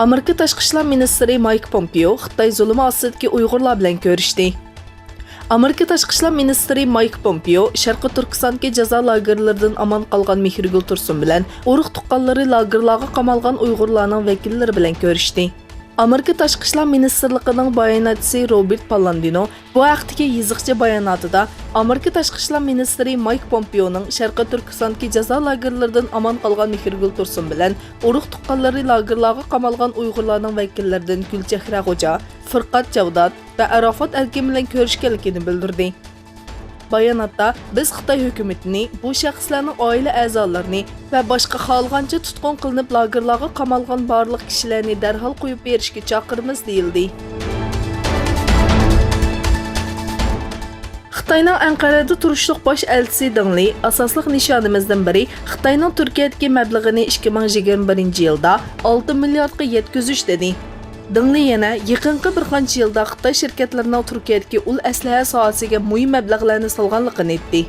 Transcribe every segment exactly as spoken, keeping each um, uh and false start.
ئامېرىكا تاشقى ئىشلار مىنىستىرى مايك پومپېئو خىتاي زۇلۇمى ئاستىدىكى ئۇيغۇرلار بىلەن كۆرۈشتى. ئامېرىكا تاشقى ئىشلار مىنىستىرى مايك پومپېئو شەرقىي تۈركىستاندىكى جازا لاگېرلىرىدىن ئامان قالغان مېھرىگۈل تۇرسۇن بىلەن ئۇرۇق تۇغقانلىرى لاگېرلارغا قامالغان ئۇيغۇرلارنىڭ ۋەكىللىرى بىلەن كۆرۈشتى. ئامېرىكا تاشقى ئىشلار مىنىستىرلىقىنىڭ باياناتچىسى روبېرت پاللاندىنو بۇ ھەقتىكى يېزىقچە باياناتىدا، ئامېرىكا تاشقى ئىشلار مىنىستىرى مايك پومپېئونىڭ شەرقىي تۈركىستاندىكى جازا لاگېرلىرىدىن ئامان قالغان مېھرىگۈل تۇرسۇن بىلەن ئۇرۇق تۇغقانلىرى لاگېرلارغا قامالغان ئۇيغۇرلارنىڭ ۋەكىللىرىدىن گۈلچېھرە خوجا، فۇرقات جاۋدات ۋە ئاراپات ئەركىن بىلەن كۆرۈشكەنلىكىنى بىلدۈردى. باياناتتا، بىز خىتاي ھۆكۈمىتىنى بۇ شەخسلەرنىڭ ئائىلە ئەزالىرىنى ۋە باشقا خالىغانچە تۇتقۇن قىلىنىپ لاگېرلارغا قامالغان بارلىق كىشىلەرنى دەرھال قويۇپ بېرىشكە چاقىرىمىز، دېيىلدى. خىتاينىڭ ئەنقەرەدە تۇرۇشلۇق باش ئەلچىسى دېڭ لى، ئاساسلىق نىشانىمىزدىن بىرى خىتاينىڭ تۈركىيەدىكى مەبلىغىنى ئىككى مىڭ يىگىرمە بىرىنچى يىلدا ئالتە مىلياردقا يەتكۈزۈش، دېدى. دېڭ لى يەنە يېقىنقى بىر قانچە يىلدا خىتاي شىركەتلىرىنىڭ تۈركىيەدىكى ئۇل ئەسلىھە ساھەسىگە مۇھىم مەبلەغلەرنى سالغانلىقىنى ئېيتتى.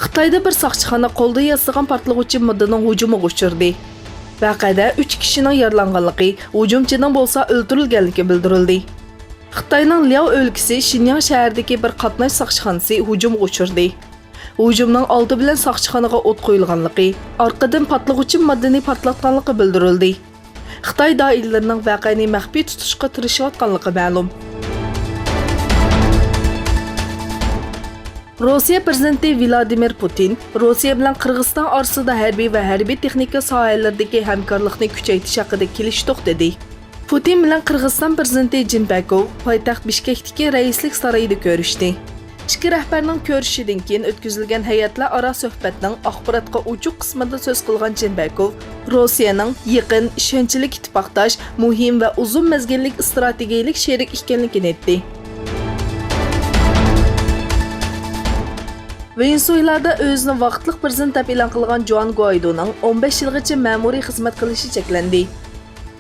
خىتايدا بىر ساقچىخانا قولدا ياسىغان پارتلىغۇچى ماددىنىڭ ھۇجۇمىغا ئۇچرىدى. ۋەقەدە ئۈچ كىشىنىڭ يارىلانغانلىقى، ھۇجۇمچىنىڭ بولسا ئۆلتۈرۈلگەنلىكى بىلدۈرۈلدى. خىتاينىڭ لياۋ ئۆلكىسى شىنياڭ شەھىرىدىكى بىر قاتناش ساقچىخانىسى ھۇجۇمغا ئۇچرىدى. ھۇجۇمنىڭ ئالدى بىلەن ساقچىخانىغا ئوت قويۇلغانلىقى، ئارقىدىن پارتلىغۇچى ماددىنى پارتلاتقانلىقى بىلدۈرۈلدى. خىتاي دائىرىلىرىنىڭ ۋەقەنى مەخپىي تۇتۇشقا تىرىشىۋاتقانلىقى مەلۇم. روسىيە پىرېزىدېنتى ۋلادىمىر پۇتىن روسىيە بىلەن قىرغىزىستان ئارىسىدا ھەربىي ۋە ھەربىي تېخنىكا ساھەلىرىدىكى ھەمكارلىقنى كۈچەيتىش ھەققىدە كېلىشتۇق، دېدى. پۇتىن بىلەن قىرغىزىستان پىرېزىدېنتى جىنبەكوف پايتەخت بىشكەكتىكى رەئىسلىك سارىيىدا كۆرۈشتى. ئىككى رەھبەرنىڭ كۆرۈشۈشىدىن كېيىن ئۆتكۈزۈلگەن ھەيئەتلەر ئارا سۆھبەتنىڭ ئاخباراتقا ئوچۇق قىسمىدا سۆز قىلغان جىنبەكوف روسىيەنىڭ يېقىن، ئىشەنچلىك ئىتتىپاقداش، مۇھىم ۋە ئۇزۇن مەزگىللىك ئىستراتېگىيىلىك شېرىك ئىكەنلىكىنى ئېيتتى. ۋېنېسۇېلادا ئۆزىنى ۋاقىتلىق پىرېزىدېنت دەپ ئېلان قىلغان جوئان گۇئايدونىڭ ئون بەش يىلغىچە مەمۇرىي خىزمەت قىلىشى چەكلەندى.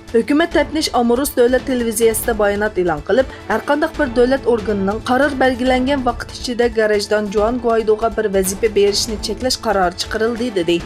ھۆكۈمەت تەپتىش ئاموروس دۆلەت تېلېۋىزىيەسىدە بايانات ئېلان قىلىپ، ھەرقانداق بىر دۆلەت ئورگىنىنىڭ قارار بەلگىلەنگەن ۋاقىت ئىچىدە گاراژدان جوئان گۇئايدوغا بىر ۋەزىپە بېرىشنى چەكلەش قارارى چىقىرىلدى، دېدى.